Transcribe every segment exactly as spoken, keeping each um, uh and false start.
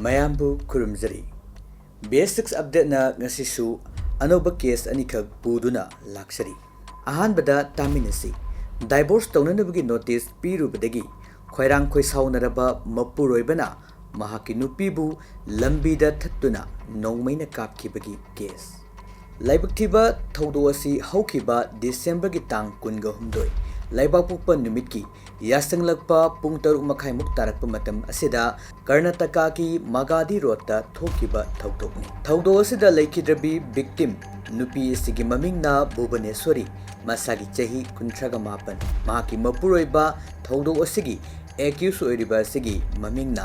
ꯃꯌꯥꯝꯕꯨ ꯈꯨꯔꯨꯝꯖꯔꯤ꯫ ꯕꯤ ꯑꯦꯁ ꯁꯤꯛꯁ ꯑꯞꯗꯦꯠꯅ ꯉꯁꯤꯁꯨ ꯑꯅꯧꯕ ꯀꯦꯁ ꯑꯅꯤꯈꯛ ꯄꯨꯗꯨꯅ ꯂꯥꯛꯆꯔꯤ꯫ ꯑꯍꯥꯟꯕꯗ ꯇꯥꯃꯤꯟꯅꯁꯤ꯫ ꯗꯥꯏꯚꯣꯔꯁ ꯇꯧꯅꯅꯕꯒꯤ ꯅꯣꯇꯤꯁ ꯄꯤꯔꯨꯕꯗꯒꯤ ꯈꯣꯏꯔꯥꯡ ꯈꯣꯏꯁꯥꯎꯅꯔꯕ ꯃꯄꯨꯔꯣꯏꯕꯅ ꯃꯍꯥꯛꯀꯤ ꯅꯨꯄꯤꯕꯨ ꯂꯝꯕꯤꯗ ꯊꯠꯇꯨꯅ ꯅꯣꯡꯃꯩꯅ ꯀꯥꯞꯈꯤꯕꯒꯤ ꯀꯦꯁ꯫ ꯂꯥꯏꯕꯛ ꯊꯤꯕ ꯊꯧꯗꯣꯛ ꯑꯁꯤ ꯍꯧꯈꯤꯕ ꯗꯤꯁꯦꯝꯕꯔꯒꯤ ꯇꯥꯡ ꯀꯨꯟꯒ ꯍꯨꯝꯗꯣꯏ, ꯂꯩꯕꯥꯛꯄꯣꯛꯄ ꯅꯨꯃꯤꯠꯀꯤ ꯌꯥꯆꯪꯂꯛꯄ ꯄꯨꯡ ꯇꯔꯨꯛ ꯃꯈꯥꯏꯃꯨꯛ ꯇꯥꯔꯛꯄ ꯃꯇꯝ ꯑꯁꯤꯗ ꯀꯔꯅꯥꯇꯀꯥꯒꯤ ꯃꯒꯥꯗꯤ ꯔꯣꯗꯇ ꯊꯣꯛꯈꯤꯕ ꯊꯧꯗꯣꯛꯅꯤ꯫ ꯊꯧꯗꯣꯛ ꯑꯁꯤꯗ ꯂꯩꯈꯤꯗ꯭ꯔꯕꯤ ꯚꯤꯛꯇꯤꯝ ꯅꯨꯄꯤ ꯑꯁꯤꯒꯤ ꯃꯃꯤꯡꯅ ꯚꯨꯕꯅꯦꯁ꯭ꯋꯔꯤ, ꯃꯁꯥꯒꯤ ꯆꯍꯤ ꯀꯨꯟꯊ꯭ꯔꯥꯒ ꯃꯥꯄꯟ꯫ ꯃꯍꯥꯛꯀꯤ ꯃꯄꯨꯔꯣꯏꯕ ꯊꯧꯗꯣꯛ ꯑꯁꯤꯒꯤ ꯑꯦꯀ꯭ꯌꯨꯁ ꯑꯣꯏꯔꯤꯕ ꯑꯁꯤꯒꯤ ꯃꯃꯤꯡꯅ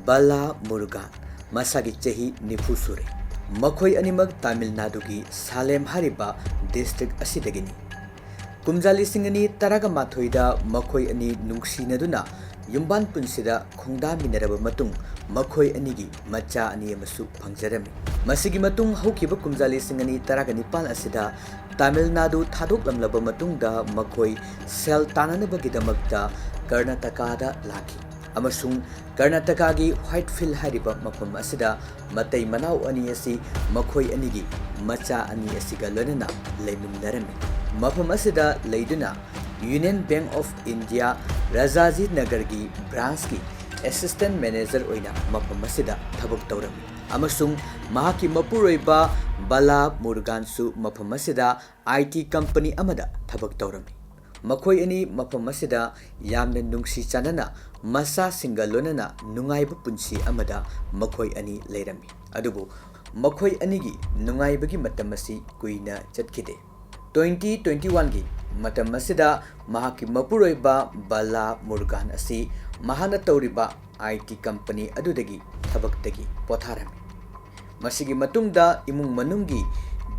ꯕꯂꯥ ꯃꯨꯔꯨꯒꯥꯟ, ꯃꯁꯥꯒꯤ ꯆꯍꯤ ꯅꯤꯐꯨ ꯁꯨꯔꯦ꯫ ꯃꯈꯣꯏ ꯑꯅꯤꯃꯛ ꯇꯥꯃꯤꯜ ꯅꯥꯗꯨꯒꯤ ꯁꯥꯂꯦꯝ ꯍꯥꯏꯔꯤꯕ ꯗꯤꯁꯇ꯭ꯔꯤꯛ ꯑꯁꯤꯗꯒꯤꯅꯤ꯫ ꯀꯨꯝꯖꯥ ꯂꯤꯁꯤꯡ ꯑꯅꯤ ꯇꯔꯥꯒ ꯃꯥꯊꯣꯏꯗ ꯃꯈꯣꯏ ꯑꯅꯤ ꯅꯨꯡꯁꯤꯅꯗꯨꯅ ꯌꯨꯝꯕꯥꯟ ꯄꯨꯟꯁꯤꯗ ꯈꯣꯡꯗꯥꯃꯤꯟꯅꯔꯕ ꯃꯇꯨꯡ ꯃꯈꯣꯏ ꯑꯅꯤꯒꯤ ꯃꯆꯥ ꯑꯅꯤ ꯑꯃꯁꯨ ꯐꯪꯖꯔꯝꯃꯤ꯫ ꯃꯁꯤꯒꯤ ꯃꯇꯨꯡ ꯍꯧꯈꯤꯕ ꯀꯨꯝꯖꯥ ꯂꯤꯁꯤꯡ ꯑꯅꯤ ꯇꯔꯥꯒ ꯅꯤꯄꯥꯟ ꯑꯁꯤꯗ ꯇꯥꯃꯤꯜ ꯅꯥꯗꯨ ꯊꯥꯗꯣꯛꯂꯝꯂꯕ ꯃꯇꯨꯡꯗ ꯃꯈꯣꯏ ꯁꯦꯜ ꯇꯥꯟꯅꯅꯕꯒꯤꯗꯃꯛꯇ ꯀꯔꯅꯥꯇꯀꯥꯗ ꯂꯥꯛꯈꯤ ꯑꯃꯁꯨꯡ ꯀꯔꯅꯥꯇꯀꯥꯒꯤ ꯋꯥꯏꯠꯐꯤꯜ ꯍꯥꯏꯔꯤꯕ ꯃꯐꯝ ꯑꯁꯤꯗ ꯃꯇꯩ ꯃꯅꯥꯎ ꯑꯅꯤ ꯑꯁꯤ ꯃꯈꯣꯏ ꯑꯅꯤꯒꯤ ꯃꯆꯥ ꯑꯅꯤ ꯑꯁꯤꯒ ꯂꯣꯏꯅꯅ ꯂꯩꯃꯤꯟꯅꯔꯝꯃꯤ꯫ ꯃꯐꯝ ꯑꯁꯤꯗ ꯂꯩꯗꯨꯅ Union Bank of India Rajaji ꯅꯒꯔꯒꯤ ꯕ꯭ꯔꯥꯟꯁꯀꯤ ꯑꯦꯁꯤꯁꯇꯦꯟ ꯃꯦꯅꯦꯖꯔ ꯑꯣꯏꯅ ꯃꯐꯝ ꯑꯁꯤꯗ ꯊꯕꯛ ꯇꯧꯔꯝꯃꯤ ꯑꯃꯁꯨꯡ ꯃꯍꯥꯛꯀꯤ ꯃꯄꯨꯔꯣꯏꯕ ꯕꯂꯥ ꯃꯨꯔꯒꯥꯟꯁꯨ ꯃꯐꯝ ꯑꯁꯤꯗ ꯑꯥꯏ ꯇꯤ ꯀꯝꯄꯅꯤ ꯑꯃꯗ ꯊꯕꯛ ꯇꯧꯔꯝꯃꯤ꯫ ꯃꯈꯣꯏ ꯑꯅꯤ ꯃꯐꯝ ꯑꯁꯤꯗ ꯌꯥꯝꯅ ꯅꯨꯡꯁꯤ ꯆꯥꯟꯅꯅ ꯃꯆꯥꯁꯤꯡꯒ ꯂꯣꯏꯅꯅ ꯅꯨꯡꯉꯥꯏꯕ ꯄꯨꯟꯁꯤ ꯑꯃꯗ ꯃꯈꯣꯏ ꯑꯅꯤ ꯂꯩꯔꯝꯃꯤ꯫ ꯑꯗꯨꯕꯨ ꯃꯈꯣꯏ ꯑꯅꯤꯒꯤ ꯅꯨꯡꯉꯥꯏꯕꯒꯤ ꯃꯇꯝ ꯑꯁꯤ ꯀꯨꯏꯅ ꯆꯠꯈꯤꯗꯦ꯫ Twenty twenty-one ꯒꯤ ꯃꯇꯝ ꯑꯁꯤꯗ ꯃꯍꯥꯛꯀꯤ ꯃꯄꯨꯔꯣꯏꯕ ꯕꯂꯥ ꯃꯨꯔꯒꯥꯟ ꯑꯁꯤ ꯃꯍꯥꯛꯅ ꯇꯧꯔꯤꯕ ꯑꯥꯏ ꯇꯤ ꯀꯝꯄꯅꯤ ꯑꯗꯨꯗꯒꯤ ꯊꯕꯛꯇꯒꯤ ꯄꯣꯊꯥꯔꯝꯃꯤ꯫ ꯃꯁꯤꯒꯤ ꯃꯇꯨꯡꯗ ꯏꯃꯨꯡ ꯃꯅꯨꯡꯒꯤ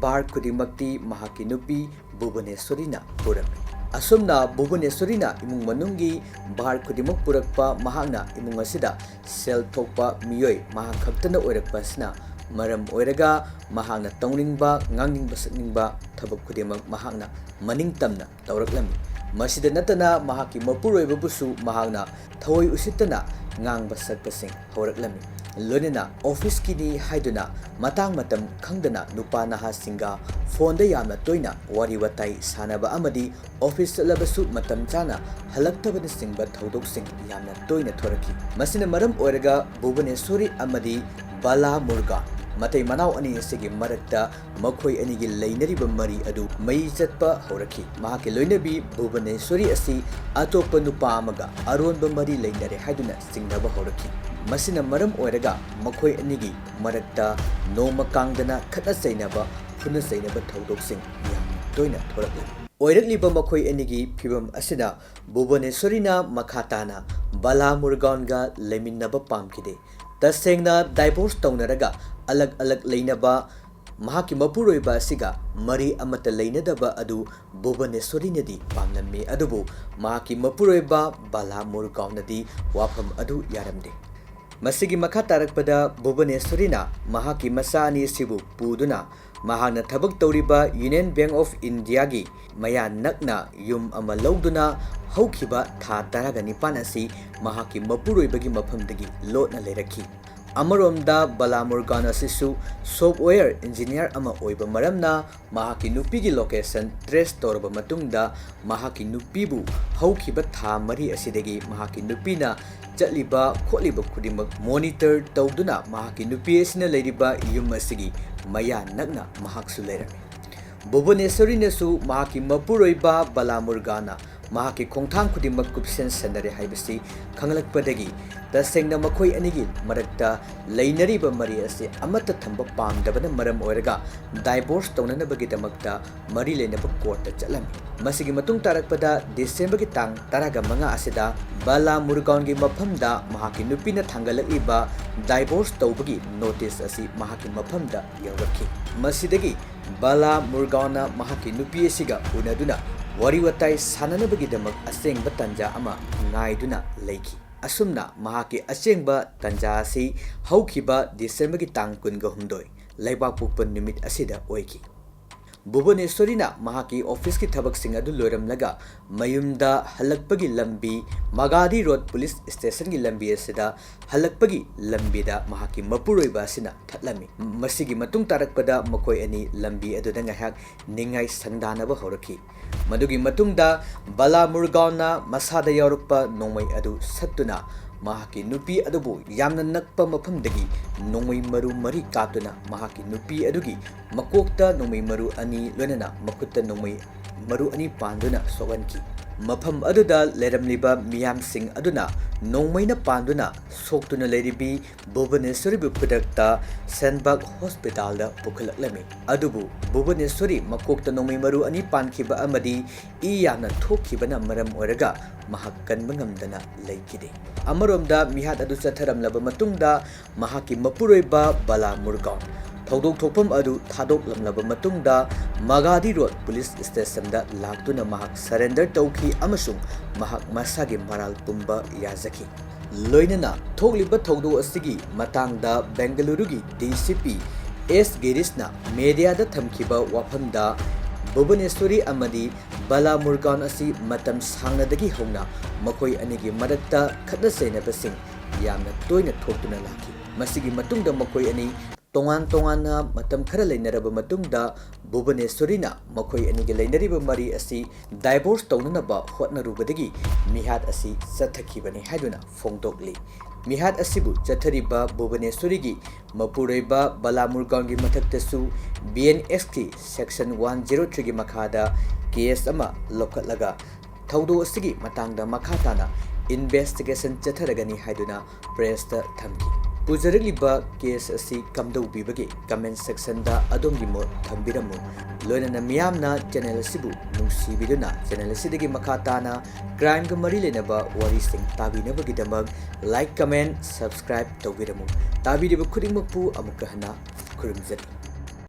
ꯚꯥꯔ ꯈꯨꯗꯤꯡꯃꯛꯇꯤ ꯃꯍꯥꯛꯀꯤ ꯅꯨꯄꯤ ꯚꯨꯕꯅꯦꯁ꯭ꯋꯔꯤꯅ ꯄꯨꯔꯝꯃꯤ꯫ ꯑꯁꯨꯝꯅ ꯚꯨꯕꯅꯦꯁ꯭ꯋꯔꯤꯅ ꯏꯃꯨꯡ ꯃꯅꯨꯡꯒꯤ ꯚꯥꯔ ꯈꯨꯗꯤꯡꯃꯛ ꯄꯨꯔꯛꯄ ꯃꯍꯥꯛꯅ ꯏꯃꯨꯡ ꯑꯁꯤꯗ ꯁꯦꯜ ꯊꯣꯛꯄ ꯃꯤꯑꯣꯏ ꯃꯍꯥꯛ ꯈꯛꯇꯅ ꯑꯣꯏꯔꯛꯄ ꯑꯁꯤꯅ ꯃꯔꯝ ꯑꯣꯏꯔꯒ ꯃꯍꯥꯛꯅ ꯇꯧꯅꯤꯡꯕ, ꯉꯥꯡꯅꯤꯡꯕ, ꯁꯛꯅꯤꯡꯕ ꯊꯕꯛ ꯈꯨꯗꯤꯡꯃꯛ ꯃꯍꯥꯛꯅ ꯃꯅꯤꯡ ꯇꯝꯅ ꯇꯧꯔꯛꯂꯝꯃꯤ꯫ ꯃꯁꯤꯗ ꯅꯠꯇꯅ ꯃꯍꯥꯛꯀꯤ ꯃꯄꯨꯔꯣꯏꯕꯕꯨꯁꯨ ꯃꯍꯥꯛꯅ ꯊꯑꯣꯏ ꯎꯁꯤꯠꯇꯅ ꯉꯥꯡꯕ ꯁꯛꯄꯁꯤꯡ ꯍꯧꯔꯛꯂꯝꯃꯤ꯫ ꯂꯣꯏꯅꯅ ꯑꯣꯐꯤꯁꯀꯤꯅꯤ ꯍꯥꯏꯗꯨꯅ ꯃꯇꯥꯡ ꯃꯇꯝ ꯈꯪꯗꯅ ꯅꯨꯄꯥ ꯅꯍꯥꯁꯤꯡꯒ ꯐꯣꯟꯗ ꯌꯥꯝꯅ ꯇꯣꯏꯅ ꯋꯥꯔꯤ ꯋꯥꯇꯥꯏ ꯁꯥꯟꯅꯕ ꯑꯃꯗꯤ ꯑꯣꯐꯤꯁ ꯆꯠꯂꯕꯁꯨ ꯃꯇꯝ ꯆꯥꯅ ꯍꯜꯂꯛꯇꯕꯅꯆꯤꯡꯕ ꯊꯧꯗꯣꯛꯁꯤꯡ ꯌꯥꯝꯅ ꯇꯣꯏꯅ ꯊꯣꯔꯛꯈꯤ꯫ ꯃꯁꯤꯅ ꯃꯔꯝ ꯑꯣꯏꯔꯒ ꯚꯨꯕꯅꯦꯁ꯭ꯋꯔꯤ ꯑꯃꯗꯤ ꯕꯥꯂꯥ ꯃꯨꯔꯒꯥꯟ ꯃꯇꯩ ꯃꯅꯥꯎ ꯑꯅꯤ ꯑꯁꯤꯒꯤ ꯃꯔꯛꯇ ꯃꯈꯣꯏ ꯑꯅꯤꯒꯤ ꯂꯩꯅꯔꯤꯕ ꯃꯔꯤ ꯑꯗꯨ ꯃꯩ ꯆꯠꯄ ꯍꯧꯔꯛꯈꯤ꯫ ꯃꯍꯥꯛꯀꯤ ꯂꯣꯏꯅꯕꯤ ꯚꯨꯕꯅꯦꯁ꯭ꯋꯔꯤ ꯑꯁꯤ ꯑꯇꯣꯞꯄ ꯅꯨꯄꯥ ꯑꯃꯒ ꯑꯔꯣꯟꯕ ꯃꯔꯤ ꯂꯩꯅꯔꯦ ꯍꯥꯏꯗꯨꯅ ꯆꯤꯡꯅꯕ ꯍꯧꯔꯛꯈꯤ꯫ ꯃꯁꯤꯅ ꯃꯔꯝ ꯑꯣꯏꯔꯒ ꯃꯈꯣꯏ ꯑꯅꯤꯒꯤ ꯃꯔꯛꯇ ꯅꯣꯡꯃ ꯀꯥꯡꯗꯅ ꯈꯠꯅ ꯆꯩꯅꯕ, ꯐꯨꯅ ꯆꯩꯅꯕ ꯊꯧꯗꯣꯛꯁꯤꯡ ꯌꯥꯝꯅ ꯇꯣꯏꯅ ꯊꯣꯔꯛꯂꯝꯃꯤ꯫ ꯑꯣꯏꯔꯛꯂꯤꯕ ꯃꯈꯣꯏ ꯑꯅꯤꯒꯤ ꯐꯤꯕꯝ ꯑꯁꯤꯅ ꯚꯨꯕꯅꯦꯁ꯭ꯋꯔꯤꯅ ꯃꯈꯥ ꯇꯥꯅ ꯕꯥꯂꯥ ꯃꯨꯔꯒꯥꯟꯒ ꯂꯩꯃꯤꯟꯅꯕ ꯄꯥꯝꯈꯤꯗꯦ꯫ ꯇꯁꯦꯡꯅ ꯗꯥꯏꯚꯣꯔꯁ ꯇꯧꯅꯔꯒ ꯑꯂꯛ ꯑꯂꯛ ꯂꯩꯅꯕ ꯃꯍꯥꯛꯀꯤ ꯃꯄꯨꯔꯣꯏꯕ ꯑꯁꯤꯒ ꯃꯔꯤ ꯑꯃꯠꯇ ꯂꯩꯅꯗꯕ ꯑꯗꯨ ꯚꯨꯕꯅꯦꯁ꯭ꯋꯔꯤꯅꯗꯤ ꯄꯥꯝꯂꯝꯃꯤ, ꯑꯗꯨꯕꯨ ꯃꯍꯥꯛꯀꯤ ꯃꯄꯨꯔꯣꯏꯕ ꯕꯥꯂꯥ ꯃꯨꯔꯒꯥꯎꯅꯗꯤ ꯋꯥꯐꯝ ꯑꯗꯨ ꯌꯥꯔꯝꯗꯦ꯫ ꯃꯁꯤꯒꯤ ꯃꯈꯥ ꯇꯥꯔꯛꯄꯗ ꯚꯨꯕꯅꯦꯁ꯭ꯋꯔꯤꯅ ꯃꯍꯥꯛꯀꯤ ꯃꯆꯥ ꯑꯅꯤ ꯑꯁꯤꯕꯨ ꯄꯨꯗꯨꯅ ꯃꯍꯥꯛꯅ ꯊꯕꯛ ꯇꯧꯔꯤꯕ Union Bank of Indiaꯒꯤ ꯃꯌꯥ ꯅꯛꯅ ꯌꯨꯝ ꯑꯃ ꯂꯧꯗꯨꯅ ꯍꯧꯈꯤꯕ ꯊꯥ ꯇꯔꯥꯒ ꯅꯤꯄꯥꯟ ꯑꯁꯤ ꯃꯍꯥꯛꯀꯤ ꯃꯄꯨꯔꯣꯏꯕꯒꯤ ꯃꯐꯝꯗꯒꯤ ꯂꯣꯠꯅ ꯂꯩꯔꯛꯈꯤ꯫ ꯑꯃꯔꯣꯝꯗ ꯕꯥꯂꯥ ꯃꯨꯔꯒꯥꯟ ꯑꯁꯤꯁꯨ software engineer ꯑꯃ ꯑꯣꯏꯕ ꯃꯔꯝꯅ ꯃꯍꯥꯛꯀꯤ ꯅꯨꯄꯤꯒꯤ location trace ꯇꯧꯔꯕ ꯃꯇꯨꯡꯗ ꯃꯍꯥꯛꯀꯤ ꯅꯨꯄꯤꯕꯨ ꯍꯧꯈꯤꯕ ꯊꯥ ꯃꯔꯤ ꯑꯁꯤꯗꯒꯤ ꯃꯍꯥꯛꯀꯤ ꯅꯨꯄꯤꯅ ꯆꯠꯂꯤꯕ ꯈꯣꯠꯂꯤꯕ ꯈꯨꯗꯤꯡꯃꯛ monitor ꯇꯧꯗꯨꯅ ꯃꯍꯥꯛꯀꯤ ꯅꯨꯄꯤ ꯑꯁꯤꯅ ꯂꯩꯔꯤꯕ ꯌꯨꯝ ꯑꯁꯤꯒꯤ ꯃꯌꯥ ꯅꯛꯅ ꯃꯍꯥꯛꯁꯨ ꯂꯩꯔꯝꯃꯤ꯫ ꯚꯨꯕꯅꯦꯁ꯭ꯋꯔꯤꯅꯁꯨ ꯃꯍꯥꯛꯀꯤ ꯃꯄꯨꯔꯣꯏꯕ ꯕꯥꯂꯥ ꯃꯨꯔꯒꯥꯟꯅ ꯃꯍꯥꯛꯀꯤ ꯈꯣꯡꯊꯥꯡ ꯈꯨꯗꯤꯡꯃꯛ ꯀꯨꯞꯁꯦꯟ ꯁꯦꯟꯅꯔꯦ ꯍꯥꯏꯕꯁꯤ ꯈꯪꯂꯛꯄꯗꯒꯤ ꯇꯁꯦꯡꯅ ꯃꯈꯣꯏ ꯑꯅꯤꯒꯤ ꯃꯔꯛꯇ ꯂꯩꯅꯔꯤꯕ ꯃꯔꯤ ꯑꯁꯤ ꯑꯃꯠꯇ ꯊꯝꯕ ꯄꯥꯝꯗꯕꯅ ꯃꯔꯝ ꯑꯣꯏꯔꯒ divorce ꯇꯧꯅꯅꯕꯒꯤꯗꯃꯛꯇ ꯃꯔꯤ ꯂꯩꯅꯕ courtꯇ ꯆꯠꯂꯝꯃꯤ꯫ ꯃꯁꯤꯒꯤ ꯃꯇꯨꯡ ꯇꯥꯔꯛꯄꯗ Decemberꯒꯤ ꯇꯥꯡ ꯇꯔꯥꯒ ꯃꯉꯥ ꯑꯁꯤꯗ ꯕꯥꯂꯥ ꯃꯨꯔꯒꯥꯟꯒꯤ ꯃꯐꯝꯗ ꯃꯍꯥꯛꯀꯤ ꯅꯨꯄꯤꯅ ꯊꯥꯡꯒꯠꯂꯛꯂꯤꯕ divorce ꯇꯧꯕꯒꯤ notice ꯑꯁꯤ ꯃꯍꯥꯛꯀꯤ ꯃꯐꯝꯗ ꯌꯧꯔꯛꯈꯤ꯫ ꯃꯁꯤꯗꯒꯤ ꯕꯥꯂꯥ ꯃꯨꯔꯒꯥꯟꯅ ꯃꯍꯥꯛꯀꯤ ꯅꯨꯄꯤ ꯑꯁꯤꯒ ꯎꯅꯗꯨꯅ ꯋꯥꯔꯤ ꯋꯥꯇꯥꯏ ꯁꯥꯟꯅꯅꯕꯒꯤꯗꯃꯛ ꯑꯆꯦꯡꯕ ꯇꯥꯟꯖꯥ ꯑꯃ ꯉꯥꯏꯗꯨꯅ ꯂꯩꯈꯤ꯫ ꯑꯁꯨꯝꯅ ꯃꯍꯥꯛꯀꯤ ꯑꯆꯦꯡꯕ ꯇꯥꯟꯖꯥ ꯑꯁꯤ ꯍꯧꯈꯤꯕ Decemberꯒꯤ ꯇꯥꯡ ꯀꯨꯟꯒ ꯍꯨꯝꯗꯣꯏ, ꯂꯩꯕꯥꯛꯄꯣꯛꯄ ꯅꯨꯃꯤꯠ ꯑꯁꯤꯗ ꯑꯣꯏꯈꯤ꯫ ꯚꯨꯕꯅꯦꯁ꯭ꯋꯔꯤꯅ ꯃꯍꯥꯛꯀꯤ ꯑꯣꯐꯤꯁꯀꯤ ꯊꯕꯛꯁꯤꯡ ꯑꯗꯨ ꯂꯣꯏꯔꯝꯂꯒ ꯃꯌꯨꯝꯗ ꯍꯜꯂꯛꯄꯒꯤ ꯂꯝꯕꯤ, ꯃꯒꯥꯙꯤ ꯔꯣꯗ ꯄꯨꯂꯤꯁ ꯁ꯭ꯇꯦꯁꯟꯒꯤ ꯂꯝꯕꯤ ꯑꯁꯤꯗ ꯍꯜꯂꯛꯄꯒꯤ ꯂꯝꯕꯤꯗ ꯃꯍꯥꯛꯀꯤ ꯃꯄꯨꯔꯣꯏꯕ ꯑꯁꯤꯅ ꯊꯠꯂꯝꯃꯤ꯫ ꯃꯁꯤꯒꯤ ꯃꯇꯨꯡ ꯇꯥꯔꯛꯄꯗ ꯃꯈꯣꯏ ꯑꯅꯤ ꯂꯝꯕꯤ ꯑꯗꯨꯗ ꯉꯥꯏꯍꯥꯛ ꯅꯤꯡꯉꯥꯏ ꯁꯪꯗꯥꯅꯕ ꯍꯧꯔꯛꯈꯤ꯫ ꯃꯗꯨꯒꯤ ꯃꯇꯨꯡꯗ ꯕꯂꯥ ꯃꯨꯔꯒꯥꯎꯅ ꯃꯁꯥꯗ ꯌꯥꯎꯔꯛꯄ ꯅꯣꯡꯃꯩ ꯑꯗꯨ ꯁꯠꯇꯨꯅ ꯃꯍꯥꯛꯀꯤ ꯅꯨꯄꯤ ꯑꯗꯨꯕꯨ ꯌꯥꯝꯅ ꯅꯛꯄ ꯃꯐꯝꯗꯒꯤ ꯅꯣꯡꯃꯩ ꯃꯔꯨ ꯃꯔꯤ ꯀꯥꯞꯇꯨꯅ ꯃꯍꯥꯛꯀꯤ ꯅꯨꯄꯤ ꯑꯗꯨꯒꯤ ꯃꯀꯣꯛꯇ ꯅꯣꯡꯃꯩ ꯃꯔꯨ ꯑꯅꯤ ꯂꯣꯏꯅꯅ ꯃꯈꯨꯠꯇ ꯅꯣꯡꯃꯩ ꯃꯔꯨ ꯑꯅꯤ ꯄꯥꯟꯗꯨꯅ ꯁꯣꯛꯍꯟꯈꯤ꯫ ꯃꯐꯝ ꯑꯗꯨꯗ ꯂꯩꯔꯝꯂꯤꯕ ꯃꯤꯌꯥꯝꯁꯤꯡ ꯑꯗꯨꯅ ꯅꯣꯡꯃꯩꯅ ꯄꯥꯟꯗꯨꯅ ꯁꯣꯛꯇꯨꯅ ꯂꯩꯔꯤꯕꯤ ꯚꯨꯕꯅꯦꯁ꯭ꯋꯔꯤꯕꯨ ꯈꯨꯗꯛꯇ ꯁꯦꯟꯕꯥꯛ ꯍꯣꯁꯄꯤꯇꯥꯜꯗ ꯄꯨꯈꯠꯂꯛꯂꯝꯃꯤ꯫ ꯑꯗꯨꯕꯨ ꯚꯨꯕꯅꯦꯁ꯭ꯋꯔꯤ ꯃꯀꯣꯛꯇ ꯅꯣꯡꯃꯩ ꯃꯔꯨ ꯑꯅꯤ ꯄꯥꯟꯈꯤꯕ ꯑꯃꯗꯤ ꯏ ꯌꯥꯝꯅ ꯊꯣꯛꯈꯤꯕꯅ ꯃꯔꯝ ꯑꯣꯏꯔꯒ ꯃꯍꯥꯛ ꯀꯟꯕ ꯉꯝꯗꯅ ꯂꯩꯈꯤꯗꯦ꯫ ꯑꯃꯔꯣꯝꯗ ꯃꯤꯍꯥꯠ ꯑꯗꯨ ꯆꯠꯊꯔꯝꯂꯕ ꯃꯇꯨꯡꯗ ꯃꯍꯥꯛꯀꯤ ꯃꯄꯨꯔꯣꯏꯕ ꯕꯂꯥ ꯃꯨꯔꯒꯥꯎ ꯊꯧꯗꯣꯛ ꯊꯣꯛꯐꯝ ꯑꯗꯨ ꯊꯥꯗꯣꯛꯂꯝꯂꯕ ꯃꯇꯨꯡꯗ ꯃꯒꯥꯙꯤ ꯔꯣꯗ ꯄꯨꯂꯤꯁ ꯁ꯭ꯇꯦꯁꯟꯗ ꯂꯥꯛꯇꯨꯅ ꯃꯍꯥꯛ ꯁꯔꯦꯟꯗꯔ ꯇꯧꯈꯤ ꯑꯃꯁꯨꯡ ꯃꯍꯥꯛ ꯃꯁꯥꯒꯤ ꯃꯔꯥꯜ ꯄꯨꯝꯕ ꯌꯥꯖꯈꯤ꯫ ꯂꯣꯏꯅꯅ ꯊꯣꯛꯂꯤꯕ ꯊꯧꯗꯣꯛ ꯑꯁꯤꯒꯤ ꯃꯇꯥꯡꯗ ꯕꯦꯡꯒꯂꯨꯔꯨꯒꯤ ꯗꯤ ꯁꯤ ꯄꯤ ꯑꯦꯁ ꯒꯤꯔꯤꯁꯅ ꯃꯦꯗꯤꯌꯥꯗ ꯊꯝꯈꯤꯕ ꯋꯥꯐꯝꯗ, ꯚꯨꯕꯅꯦꯁ꯭ꯋꯔꯤ ꯑꯃꯗꯤ ꯕꯂꯥ ꯃꯨꯔꯒꯥꯎꯟ ꯑꯁꯤ ꯃꯇꯝ ꯁꯥꯡꯅꯗꯒꯤ ꯍꯧꯅ ꯃꯈꯣꯏ ꯑꯅꯤꯒꯤ ꯃꯔꯛꯇ ꯈꯠꯅ ꯆꯩꯅꯕꯁꯤꯡ ꯌꯥꯝꯅ ꯇꯣꯏꯅ ꯊꯣꯛꯇꯨꯅ ꯂꯥꯛꯈꯤ꯫ ꯃꯁꯤꯒꯤ ꯃꯇꯨꯡꯗ ꯃꯈꯣꯏ ꯑꯅꯤ ꯇꯣꯉꯥꯟ ꯇꯣꯉꯥꯟꯅ ꯃꯇꯝ ꯈꯔ ꯂꯩꯅꯔꯕ ꯃꯇꯨꯡꯗ, ꯚꯨꯕꯅꯦꯁ꯭ꯋꯔꯤꯅ ꯃꯈꯣꯏ ꯑꯅꯤꯒꯤ ꯂꯩꯅꯔꯤꯕ ꯃꯔꯤ ꯑꯁꯤ ꯗꯥꯏꯚꯣꯔꯁ ꯇꯧꯅꯅꯕ ꯍꯣꯠꯅꯔꯨꯕꯗꯒꯤ ꯃꯤꯍꯥꯠ ꯑꯁꯤ ꯆꯠꯊꯈꯤꯕꯅꯤ ꯍꯥꯏꯗꯨꯅ ꯐꯣꯡꯗꯣꯛꯂꯤ꯫ ꯃꯤꯍꯥꯠ ꯑꯁꯤꯕꯨ ꯆꯠꯊꯔꯤꯕ ꯚꯨꯕꯅꯦꯁ꯭ꯋꯔꯤꯒꯤ ꯃꯄꯨꯔꯣꯏꯕ ꯕꯂꯥ ꯃꯨꯔꯒꯥꯎꯟꯒꯤ ꯃꯊꯛꯇꯁꯨ ꯕꯤ ꯑꯦꯟ ꯑꯦꯁꯀꯤ ꯁꯦꯛꯁꯟ ꯋꯥꯟ ꯖꯤꯔꯣ ꯊ꯭ꯔꯤꯒꯤ ꯃꯈꯥꯗ ꯀꯦꯁ ꯑꯃ ꯂꯧꯈꯠꯂꯒ ꯊꯧꯗꯣꯛ ꯑꯁꯤꯒꯤ ꯃꯇꯥꯡꯗ ꯃꯈꯥ ꯇꯥꯅ ꯏꯟꯚꯦꯁꯇꯤꯒꯦꯁꯟ ꯆꯠꯊꯔꯒꯅꯤ ꯍꯥꯏꯗꯨꯅ ꯄ꯭ꯔꯦꯁꯇ ꯊꯝꯈꯤ꯫ ꯄꯨꯖꯔꯛꯂꯤꯕ ꯀꯦꯁ ꯑꯁꯤ ꯀꯝꯗꯧꯕꯤꯕꯒꯦ? ꯀꯃꯦꯟ ꯁꯦꯛꯁꯟꯗ ꯑꯗꯣꯝꯒꯤ ꯃꯣꯠ ꯊꯝꯕꯤꯔꯝꯃꯨ꯫ ꯂꯣꯏꯅꯅ ꯃꯤꯌꯥꯝꯅ ꯆꯦꯅꯦꯜ ꯑꯁꯤꯕꯨ ꯅꯨꯡꯁꯤꯕꯤꯗꯨꯅ ꯆꯦꯅꯦꯜ ꯑꯁꯤꯗꯒꯤ ꯃꯈꯥ ꯇꯥꯅ ꯀ꯭ꯔꯥꯏꯝꯒ ꯃꯔꯤ ꯂꯩꯅꯕ ꯋꯥꯔꯤꯁꯤꯡ ꯇꯥꯕꯤꯅꯕꯒꯤꯗꯃꯛ ꯂꯥꯏꯛ, ꯀꯃꯦꯟ, ꯁꯕꯁꯀ꯭ꯔꯥꯏꯕ ꯇꯧꯕꯤꯔꯝꯃꯨ꯫ ꯇꯥꯕꯤꯔꯤꯕ ꯈꯨꯗꯤꯡꯃꯛꯄꯨ ꯑꯃꯨꯛꯀ ꯍꯟꯅ ꯈꯨꯔꯨꯝꯖꯔꯤ꯫